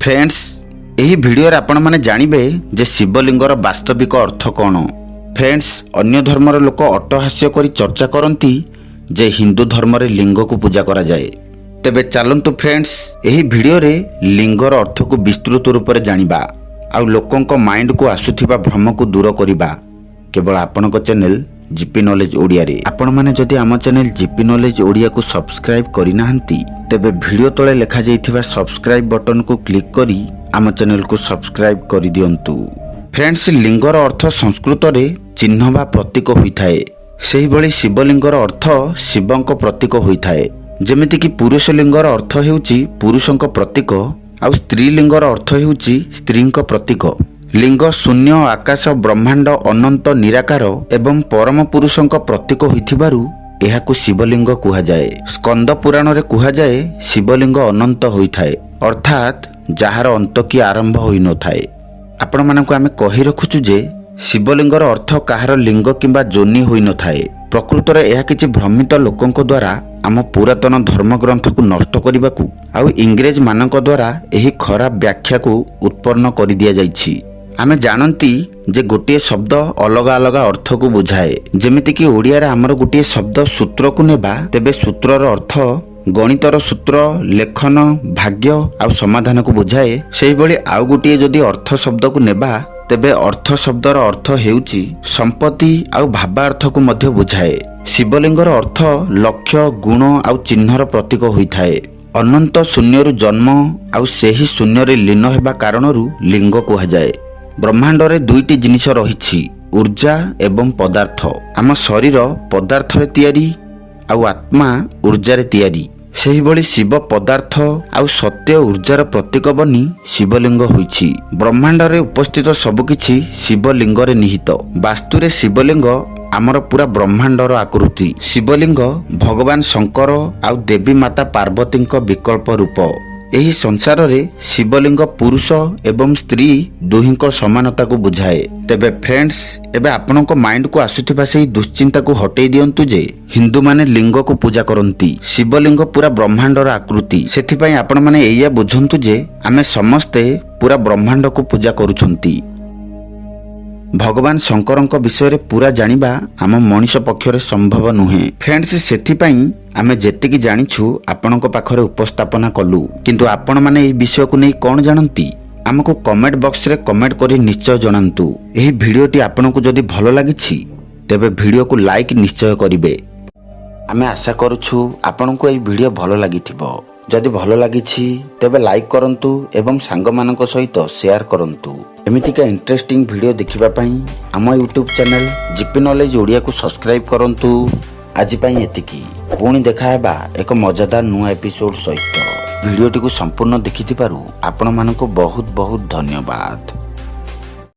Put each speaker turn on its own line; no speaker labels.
Friends, ଏହି ଭିଡ଼ିଓରେ ଆପଣମାନେ ଜାଣିବେ ଯେ ଶିବଲିଙ୍ଗର ବାସ୍ତବିକ ଅର୍ଥ କ'ଣ। ଫ୍ରେଣ୍ଡସ୍, ଅନ୍ୟ ଧର୍ମର ଲୋକ ଅଟ୍ଟହାସ୍ୟ କରି ଚର୍ଚ୍ଚା କରନ୍ତି ଯେ ହିନ୍ଦୁ ଧର୍ମରେ ଲିଙ୍ଗକୁ ପୂଜା କରାଯାଏ। ତେବେ ଚାଲନ୍ତୁ ଫ୍ରେଣ୍ଡସ୍, ଏହି ଭିଡ଼ିଓରେ ଲିଙ୍ଗର ଅର୍ଥକୁ ବିସ୍ତୃତ ରୂପରେ ଜାଣିବା ଆଉ ଲୋକଙ୍କ ମାଇଣ୍ଡକୁ ଆସୁଥିବା ଭ୍ରମକୁ ଦୂର କରିବା, କେବଳ ଆପଣଙ୍କ ଚ୍ୟାନେଲ ଜିପି ନଲେଜ ଓଡ଼ିଆରେ। ଆପଣମାନେ ଯଦି ଆମ ଚ୍ୟାନେଲ ଜିପି ନଲେଜ ଓଡ଼ିଆକୁ ସବସ୍କ୍ରାଇବ୍ କରିନାହାନ୍ତି, ତେବେ ଭିଡ଼ିଓ ତଳେ ଲେଖାଯାଇଥିବା ସବସ୍କ୍ରାଇବ୍ ବଟନକୁ କ୍ଲିକ୍ କରି ଆମ ଚ୍ୟାନେଲକୁ ସବସ୍କ୍ରାଇବ୍ କରିଦିଅନ୍ତୁ। ଫ୍ରେଣ୍ଡସ୍, ଲିଙ୍ଗର ଅର୍ଥ ସଂସ୍କୃତରେ ଚିହ୍ନ ବା ପ୍ରତୀକ ହୋଇଥାଏ। ସେହିଭଳି ଶିବଲିଙ୍ଗର ଅର୍ଥ ଶିବଙ୍କ ପ୍ରତୀକ ହୋଇଥାଏ। ଯେମିତିକି ପୁରୁଷ ଲିଙ୍ଗର ଅର୍ଥ ହେଉଛି ପୁରୁଷଙ୍କ ପ୍ରତୀକ ଆଉ ସ୍ତ୍ରୀଲିଙ୍ଗର ଅର୍ଥ ହେଉଛି ସ୍ତ୍ରୀଙ୍କ ପ୍ରତୀକ। ଲିଙ୍ଗ ଶୂନ୍ୟ, ଆକାଶ, ବ୍ରହ୍ମାଣ୍ଡ, ଅନନ୍ତ, ନିରାକାର ଏବଂ ପରମ ପୁରୁଷଙ୍କ ପ୍ରତୀକ ହୋଇଥିବାରୁ ଏହାକୁ ଶିବଲିଙ୍ଗ କୁହାଯାଏ। ସ୍କନ୍ଦ ପୁରାଣରେ କୁହାଯାଏ, ଶିବଲିଙ୍ଗ ଅନନ୍ତ ହୋଇଥାଏ, ଅର୍ଥାତ୍ ଯାହାର ଅନ୍ତ କି ଆରମ୍ଭ ହୋଇନଥାଏ। ଆପଣମାନଙ୍କୁ ଆମେ କହି ରଖୁଛୁ ଯେ ଶିବଲିଙ୍ଗର ଅର୍ଥ କାହାର ଲିଙ୍ଗ କିମ୍ବା ଯୋନି ହୋଇନଥାଏ। ପ୍ରକୃତରେ ଏହା କିଛି ଭ୍ରମିତ ଲୋକଙ୍କ ଦ୍ୱାରା ଆମ ପୁରାତନ ଧର୍ମଗ୍ରନ୍ଥକୁ ନଷ୍ଟ କରିବାକୁ ଆଉ ଇଂରେଜମାନଙ୍କ ଦ୍ୱାରା ଏହି ଖରାପ ବ୍ୟାଖ୍ୟାକୁ ଉତ୍ପନ୍ନ କରିଦିଆଯାଇଛି। ଆମେ ଜାଣନ୍ତି ଯେ ଗୋଟିଏ ଶବ୍ଦ ଅଲଗା ଅଲଗା ଅର୍ଥକୁ ବୁଝାଏ। ଯେମିତିକି ଓଡ଼ିଆରେ ଆମର ଗୋଟିଏ ଶବ୍ଦ ସୂତ୍ରକୁ ନେବା, ତେବେ ସୂତ୍ରର ଅର୍ଥ ଗଣିତର ସୂତ୍ର, ଲେଖନ, ଭାଗ୍ୟ ଆଉ ସମାଧାନକୁ ବୁଝାଏ। ସେହିଭଳି ଆଉ ଗୋଟିଏ ଯଦି ଅର୍ଥ ଶବ୍ଦକୁ ନେବା, ତେବେ ଅର୍ଥ ଶବ୍ଦର ଅର୍ଥ ହେଉଛି ସମ୍ପତ୍ତି ଆଉ ଭାବାର୍ଥକୁ ମଧ୍ୟ ବୁଝାଏ। ଶିବଲିଙ୍ଗର ଅର୍ଥ ଲକ୍ଷ୍ୟ, ଗୁଣ ଆଉ ଚିହ୍ନର ପ୍ରତୀକ ହୋଇଥାଏ। ଅନନ୍ତ ଶୂନ୍ୟରୁ ଜନ୍ମ ଆଉ ସେହି ଶୂନ୍ୟରେ ଲୀନ ହେବା କାରଣରୁ ଲିଙ୍ଗ କୁହାଯାଏ। ବ୍ରହ୍ମାଣ୍ଡରେ ଦୁଇଟି ଜିନିଷ ରହିଛି, ଉର୍ଜା ଏବଂ ପଦାର୍ଥ। ଆମ ଶରୀର ପଦାର୍ଥରେ ତିଆରି ଆଉ ଆତ୍ମା ଉର୍ଜାରେ ତିଆରି। ସେହିଭଳି ଶିବ ପଦାର୍ଥ ଆଉ ସତ୍ୟ ଉର୍ଜାର ପ୍ରତୀକ ବନି ଶିବଲିଙ୍ଗ ହୋଇଛି। ବ୍ରହ୍ମାଣ୍ଡରେ ଉପସ୍ଥିତ ସବୁକିଛି ଶିବଲିଙ୍ଗରେ ନିହିତ। ବାସ୍ତୁରେ ଶିବଲିଙ୍ଗ ଆମର ପୁରା ବ୍ରହ୍ମାଣ୍ଡର ଆକୃତି। ଶିବଲିଙ୍ଗ ଭଗବାନ ଶଙ୍କର ଆଉ ଦେବୀ ମାତା ପାର୍ବତୀଙ୍କ ବିକଳ୍ପ ରୂପ। ଏହି ସଂସାରରେ ଶିବଲିଙ୍ଗ ପୁରୁଷ ଏବଂ ସ୍ତ୍ରୀ ଦୁହିଁଙ୍କ ସମାନତାକୁ ବୁଝାଏ। ତେବେ ଫ୍ରେଣ୍ଡସ୍, ଏବେ ଆପଣଙ୍କ ମାଇଣ୍ଡକୁ ଆସୁଥିବା ସେହି ଦୁଶ୍ଚିନ୍ତାକୁ ହଟେଇ ଦିଅନ୍ତୁ ଯେ ହିନ୍ଦୁମାନେ ଲିଙ୍ଗକୁ ପୂଜା କରନ୍ତି। ଶିବଲିଙ୍ଗ ପୁରା ବ୍ରହ୍ମାଣ୍ଡର ଆକୃତି। ସେଥିପାଇଁ ଆପଣମାନେ ଏଇଆ ବୁଝନ୍ତୁ ଯେ ଆମେ ସମସ୍ତେ ପୁରା ବ୍ରହ୍ମାଣ୍ଡକୁ ପୂଜା କରୁଛନ୍ତି। ଭଗବାନ ଶଙ୍କରଙ୍କ ବିଷୟରେ ପୁରା ଜାଣିବା ଆମ ମଣିଷ ପକ୍ଷରେ ସମ୍ଭବ ନୁହେଁ। ଫ୍ରେଣ୍ଡସ୍, ସେଥିପାଇଁ ଆମେ ଯେତିକି ଜାଣିଛୁ, ଆପଣଙ୍କ ପାଖରେ ଉପସ୍ଥାପନା କଲୁ। କିନ୍ତୁ ଆପଣମାନେ ଏହି ବିଷୟକୁ ନେଇ କ'ଣ ଜାଣନ୍ତି, ଆମକୁ କମେଣ୍ଟ ବକ୍ସରେ କମେଣ୍ଟ କରି ନିଶ୍ଚୟ ଜଣାନ୍ତୁ। ଏହି ଭିଡ଼ିଓଟି ଆପଣଙ୍କୁ ଯଦି ଭଲ ଲାଗିଛି, ତେବେ ଭିଡ଼ିଓକୁ ଲାଇକ୍ ନିଶ୍ଚୟ କରିବେ। ଆମେ ଆଶା କରୁଛୁ ଆପଣଙ୍କୁ ଏହି ଭିଡ଼ିଓ ଭଲ ଲାଗିଥିବ। ଯଦି ଭଲ ଲାଗିଛି, ତେବେ ଲାଇକ୍ କରନ୍ତୁ ଏବଂ ସାଙ୍ଗମାନଙ୍କ ସହିତ ସେୟାର କରନ୍ତୁ। ଏମିତିକା ଇଣ୍ଟରେଷ୍ଟିଂ ଭିଡ଼ିଓ ଦେଖିବା ପାଇଁ ଆମ ୟୁଟ୍ୟୁବ୍ ଚ୍ୟାନେଲ ଜିପି ନଲେଜ ଓଡ଼ିଆକୁ ସବସ୍କ୍ରାଇବ୍ କରନ୍ତୁ। ଆଜି ପାଇଁ ଏତିକି। ପୁଣି ଦେଖାହେବା ଏକ ମଜାଦାର ନୂଆ ଏପିସୋଡ୍ ସହିତ। ଭିଡ଼ିଓଟିକୁ ସମ୍ପୂର୍ଣ୍ଣ ଦେଖିଥିବାରୁ ଆପଣମାନଙ୍କୁ ବହୁତ ବହୁତ ଧନ୍ୟବାଦ।